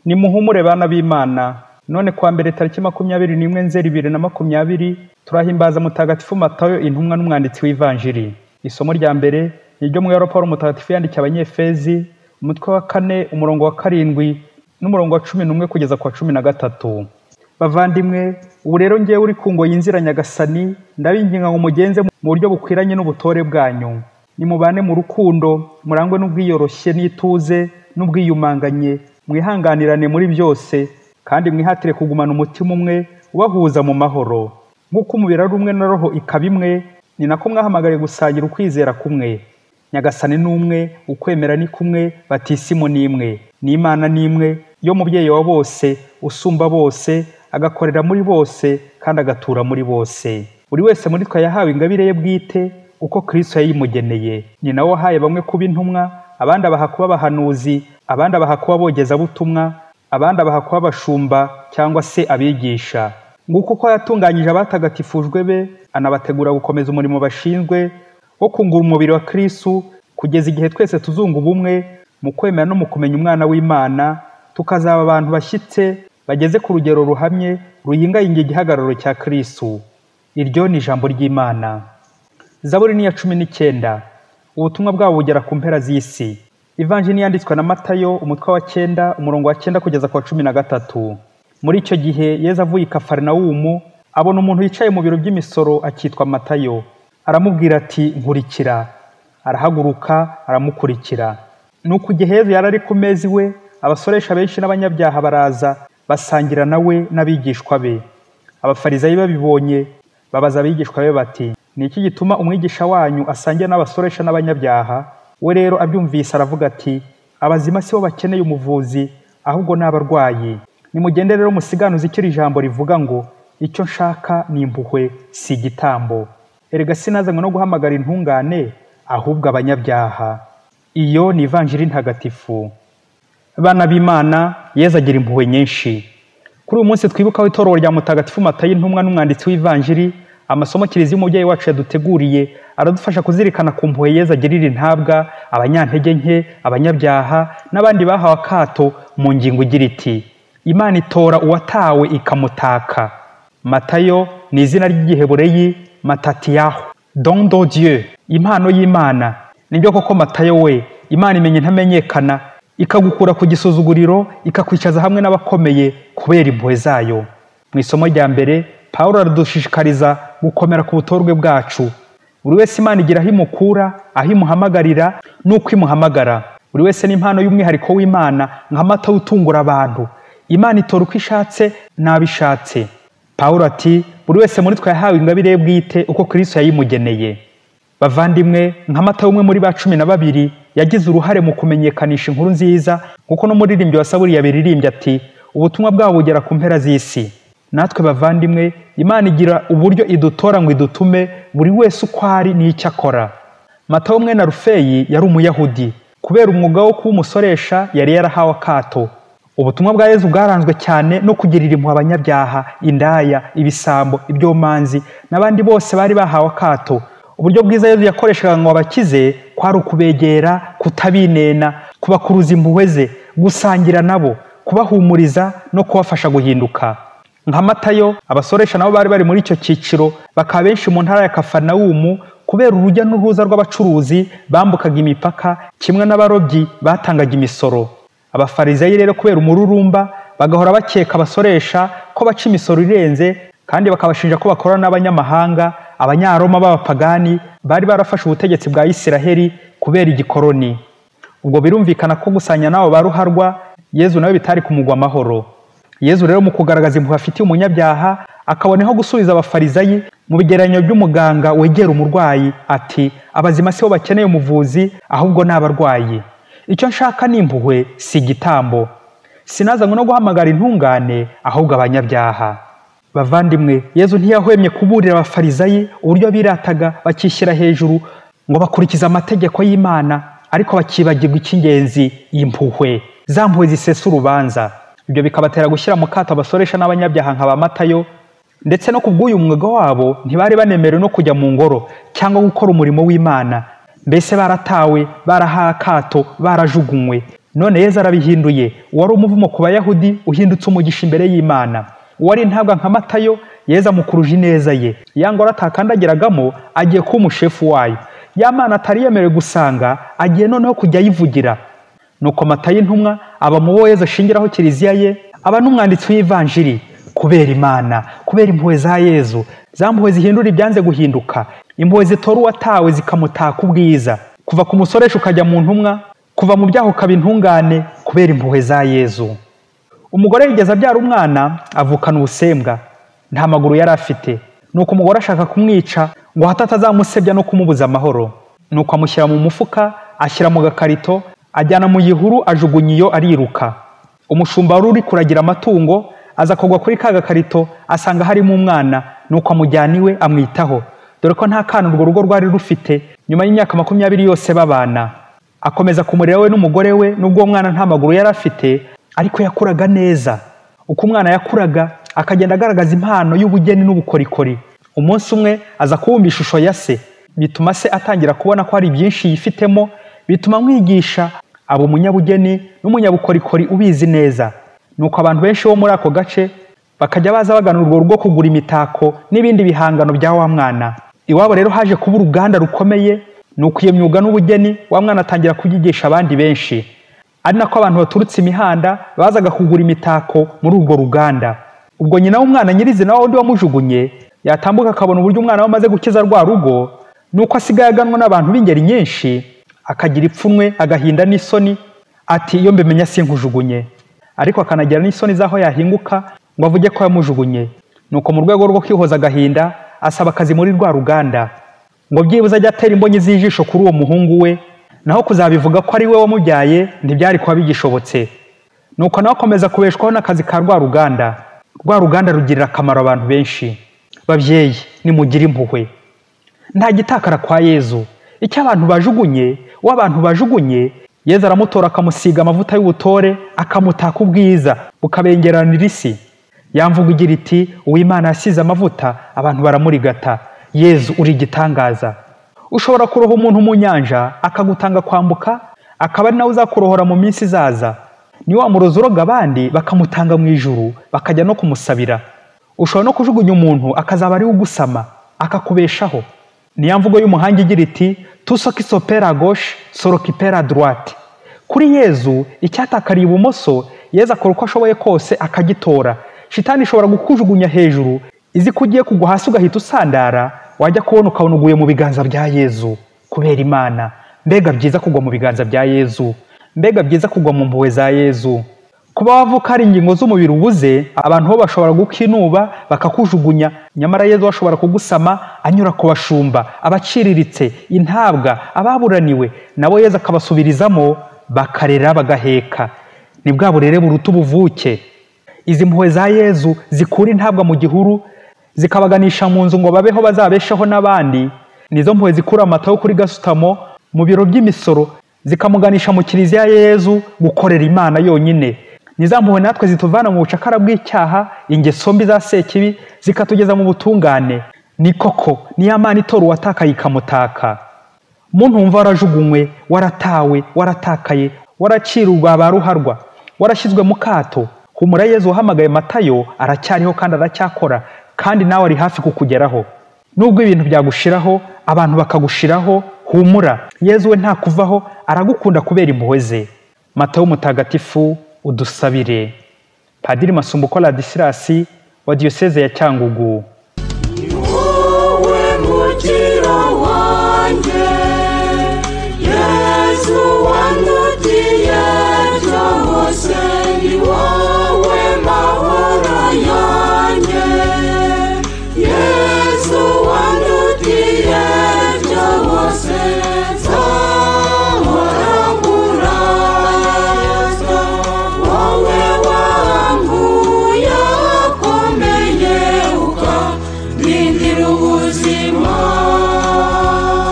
Nimuhumure bana b'Imana. None kuwa mbere tariki 21 Nzeri 2020 turahimbaza Mutagatifu Matayo intumwa n'umwanditsi w'Ivanjiri. Isomo rya mbere ni ryo mu Paulo Mutagatifu yandikiye Abanyefezi, umutwe wa 4 umurongo wa 7 n'umurongo wa 11 kugeza ku wa 13. Bavandimwe, ubu rero ngewe uri ku ngoyi y'inzira Nyagasani, ndabinginga ngo mugenze mu buryo bukwiranye n'ubutore bwanyu. Nimubane mu rukundo, murangwe n'ubwiyoroshye n'ituze n'ubwiyumanganye, mwihanganirane muri byose, kandi mwihatire kugumana umutima umwe ubahuza mu mahoro. Nk'uko umubiri ari umwe na roho ikaba imwe, ni nako mwahamagariwe gusangira ukwizera kumwe. Nyagasani ni umwe, ukwemera ni kumwe, batisimu ni imwe. N'Imana ni imwe, yo mubyeyi wa bose, usumba bose, agakorera muri bose, kandi agatura muri bose. Buri wese muri twe yahawe ingabire ye bwite, uko Kristo yayimugeneye. Ni nawe wahaye bamwe kuba intumwa, abandi abaha kuba abahanuzi, abandi abaha kuba abogezabutumwa, abandi abaha kuba abashumba cyangwa se abigisha. Nguko uko yatunganyije abatagatifujwe be, anabategura gukomeza umurimo bashinzwe wo kungura umubiri wa Kristo, kugeza igihe twese tuzunga ubumwe mu kwemera no mu kumenya Umwana w'Imana, tukazaba abantu bashyitse bageze ku rugero ruhamye ruyingayinga igihagararo cya Kristo. Iryo ni ijambo ry'Imana. Zaburi ni iya 19. Ubutumwa bwabo bugera ku mpera z'isi. Ivanjiri yanditswe na Matayo, umutwe wa 9 umurongo wa 9 kugeza ku wa 13. Muri icyo gihe Yezu avuye i Kafarinawumu abona umuntu wicaye mu biro by'imisoro akitwa Matayo. Aramubwira ati: "Nkurikira." Arahaguruka aramukurikira. Nuko igihe Yezu yari ari ku meza iwe, abasoresha benshi n'abanyabyaha baraza basangira nawe n'abigishwa be. Abafarizayi babibonye babaza abigishwa be bati: "Ni iki gituma umwigisha wanyu asangira n'abasoresha n'abanyabyaha?" We rero abyumvise aravuga ati: "Abazima si bo bakeneye umuvuzi, ahubwo ni abarwayi. Nimugende rero musiganuze icyo iri jambo rivuga ngo: icyo nshaka ni impuhwe, si igitambo. Erega sinazanywe no guhamagara intungane, ahubwo abanyabyaha." Iyo ni Ivanjiri ntagatifu. Bana b'Imana, Yezu agira impuhwe nyinshi. Kuri uyu munsi twibukaho itorero rya Mutagatifu Matayo intumwa n'umwanditsi w'Ivanjiri, amasomo Kiliziya umubyeyi wacu yaduteguriye aradufasha kuzirikana ku mpuhwe Yezu agirira intabwa, abanyantege nke, abanyabyaha n'abandi bahawe akato mu ngingo igira iti: Imana itora uwatawe ikamutaka. Matayo ni izina ry'igihebureyi Matatiyahu, don de Dieu, impano y'Imana. Nibyo koko Matayo we, Imana imenya intamenyekana, ikagukura ku gisuzuguriro, ikakwicaza hamwe n'abakomeye kubera impuhwe zayo. Mu isomo rya mbere, Paulo aradushishikariza gukomera ku butorwe bwacu. Buri wese Imana igira aho imukura, aho imuhamagarira n'uko imuhamagara. Buri wese ni impano y'umwihariko w'Imana, nka mata utungura abantu. Imana itora uko ishatse n'abo ishatse. Paulo ati: buri wese muri twe yahawe ingabire ye bwite uko Kristo yayimugeneye. Bavandimwe, nka Matayo umwe muri ba 12 yagize uruhare mu kumenyekanisha inkuru nziza, kuko n'umuririmbyi wa Saburi yabiririmbye ati: ubutumwa bwabo bugera ku mpera z'isi. Natwe bavandimwe, Imana igira uburyo idutora ngo idutume buri wese uko ari n'icyo akora. Matayo mwene Alufeyi yari Umuyahudi. Kubera umwuga wo kuba umusoresha yari yarahawe akato. Ubutumwa bwa Yezu bwaranzwe cyane no kugirira impuhwe abanyabyaha, indaya, ibisambo, ibyomanzi n'abandi bose bari bahawe akato. Uburyo bwiza Yezu yakoreshaga ngo abakize kwari ukubegera, kutabinena, kubakuruza impuhwe ze, gusangira nabo, kubahumuriza no kubafasha guhinduka. Nka Matayo, abasoresha nabo bari bari muri icyo cyiciro, bakaba benshi mu ntara ya Kafarinawumu kubera urujya n'uruza rw'abacuruzi bambukaga imipaka, kimwe n'abarobyi batangaga imisoro. Abafarizayi rero kubera umururumba bagahora bakeka abasoresha ko baca imisoro irenze, kandi bakabashinja ko bakorana n'abanyamahanga, abanyaroma b'abapagani bari barafashe ubutegetsi bwa Isiraheli kubera igikoroni. Ubwo birumvikana ko gusanya nabo ba ruharwa Yezu nawe bitari kumugwa amahoro. Yezu rero mu kugaragaza impuhwe afitiye umunyabyaha, akaboneho gusubiza abafarizayi mu bigereranyo by'umuganga wegera umurwayi ati: abazima si bo bakeneye umuvuzi, ahubwo ni abarwayi. Icyo nshaka ni impuhwe, si igitambo. Sinazanywe no guhamagara intungane, ahubwo abanyabyaha. Bavandimwe, Yezu ntiyahwemye kuburira abafarizayi uburyo birataga bakishyira hejuru ngo bakurikize amategeko y'Imana, ariko bakibagirwa icy'ingenzi, impuhwe, za mpuhwe zisesa urubanza. Ibyo bikabatera gushyira mu kato abasoresha n'abanyabyaha nka ba Matayo, ndetse no kubw'uyu mwuga wabo ntibari banemerewe no kujya mu ngoro cyangwa gukora umurimo w'Imana. Mbese baratawe, barahawe akato, barajugunywe. None Yezu arabihinduye. Uwari umuvumo ku Bayahudi uhindutse umugisha imbere y'Imana. Uwari intabwa nka Matayo, Yezu amukuruje ineza ye. Ya ngoro atakandagiragamo agiye kuba umushefu wayo. Ya Mana atari yemerewe gusanga agiye noneho kujya ayivugira. Nuko Matayo intumwa aba mu bo Yezu ashingiraho kiliziya ye, aba n'umwanditsi w'ivanjiri. Kubera Imana, kubera impuhwe za Yezu, za mpuhwe zihindura ibyanze guhinduka, impuhwe zitora uwatawe zikamutaka ubwiza. Kuva ku musoresha ukajya mu ntumwa, kuva mu byaha ukaba intungane, kubera impuhwe za Yezu. Umugore yigeze abyara umwana avukana ubusembwa, nta maguru yari afite. Nuko umugore ashaka kumwica ngo hato atazamusebya no kumubuza amahoro. Nuko amushyira mu mufuka, ashyira mu gakarito, ajyana mu gihuru, ajugunya iyo ariruka. Umushumba wari uri kuragira amatungo aza kugwa kuri ka gakarito, asanga harimo umwana. Nuko amujyana iwe amwitaho, dore ko nta kana urwo rugo rwari rufite nyuma y'imyaka 20 yose babana. Akomeza kumurera we n'umugore we, nubwo uwo mwana nta maguru yari afite, ariko yakuraga neza. Uko umwana yakuraga akagenda agaragaza impano y'ubugeni n'ubukorikori. Umunsi umwe aza kubumba ishusho ya se, bituma se atangira kubona ko hari byinshi yifitemo, bituma amwigisha aba umunyabugeni n'umunyabukorikori ubizi neza. Nuko abantu benshi bo muri ako gace bakajya baza bagana urwo rugo kugura imitako n'ibindi bihangano bya wa mwana. Iwabo rero haje kuba uruganda rukomeye. Nuko iyo myuga n'ubugeni wa mwana atangira kubyigisha abandi benshi, ari nako abantu baturutse imihanda bazaga kugura imitako muri urwo ruganda. Ubwo nyina w'umwana nyirizina wa wundi wamujugunye yatambuka akabona uburyo umwana we amaze gukiza rwa rugo, nuko asigaye aganwa n'abantu b'ingeri nyinshi, akagira ipfunwe, agahinda n'isoni, ati iyo mbimenya sinkujugunye. Ariko akanagira n'isoni z'aho yahinguka ngo avuge ko yamujugunye. Nuko mu rwego rwo kwihoza agahinda asaba akazi muri rwa ruganda, ngo byibuze ajye atera imbonyi z'ijisho kuri uwo muhungu we, naho kuzabivuga ko ari we wamubyaye ntibyari kuba bigishobotse. Nuko nawe akomeza kubeshwaho n'akazi ka rwa ruganda. Rwa ruganda rugirira akamaro abantu benshi. Babyeyi, nimugire impuhwe. Nta gitakara kwa Yezu. Icyo abantu bajugunye, uwo abantu bajugunye, Yezu aramutora akamusiga amavuta y'ubutore, akamutaka ubwiza bukabengeranira isi. Yamvuga igira iti uw'Imana yasize amavuta abantu baramurigata. Yezu uri igitangaza. Ushobora kuroha umuntu mu nyanja akagutanga kwambuka, akaba ari nawe uzakurohora mu minsi izaza. Ni wa murozi uroga abandi bakamutanga mu ijuru, bakajya no kumusabira. Ushobora no kujugunya umuntu akazaba ari we ugusama, akakubeshaho. Ni ya mvugo y'umuhanga igira iti tout ce qui se perd à gauche se récupère à droite. Kuri Yezu icyatakariye ibumoso, Yezu akora uko ashoboye kose akagitora. Shitani ishobora kukujugunya hejuru, izi ko ugiye kugwa hasi ugahita usandara, wajya kubona ukabona uguye mu biganza bya Yezu. Kubera Imana, mbega byiza kugwa mu biganza bya Yezu, mbega byiza kugwa mu mpuhwe za Yezu. Kuba wavuka hari ingingo z'umubiri ubuze, abantu bo bashobora gukinuba bakakujugunya, nyamara Yezu ashobora kugusama anyura ku bashumba, abaciriritse, intabwa, ababuraniwe, nabo Yezu akabasubirizamo bakarera bagaheka. Ni bwa burere buruta ubuvuke. Izi mpuhwe za Yezu zikura intabwa mu gihuru, zikabaganisha mu nzu ngo babeho bazabesheho n'abandi. Nizo mpuhwe zikura Matayo kuri gasutamo mu biro by'imisoro, zikamuganisha mu kiliziya ya Yezu gukorera Imana yonyine. Ni za mpuhwe natwe zituvana mu bucakara bw'icyaha, ingeso mbi za sekibi, zikatugeza mu butungane. Ni koko ni ya Mana itora uwatakaye ikamutaka. Muntu wumva warajugunywe, waratawe, waratakaye, waracirwa ba ruharwa, warashyizwe mu kato, humura Yezu wahamagaye Matayo aracyariho kandi aracyakora, kandi nawe ari hafi kukugeraho. Nubwo ibintu byagushiraho, abantu bakagushiraho, humura Yezu we ntakuvaho, aragukunda kubera impuhwe ze. Matayo mutagatifu udusabire. Padiri Masumbuko Ladislas wa Diyoseze ya Cyangugu. Ni wowe mukiro.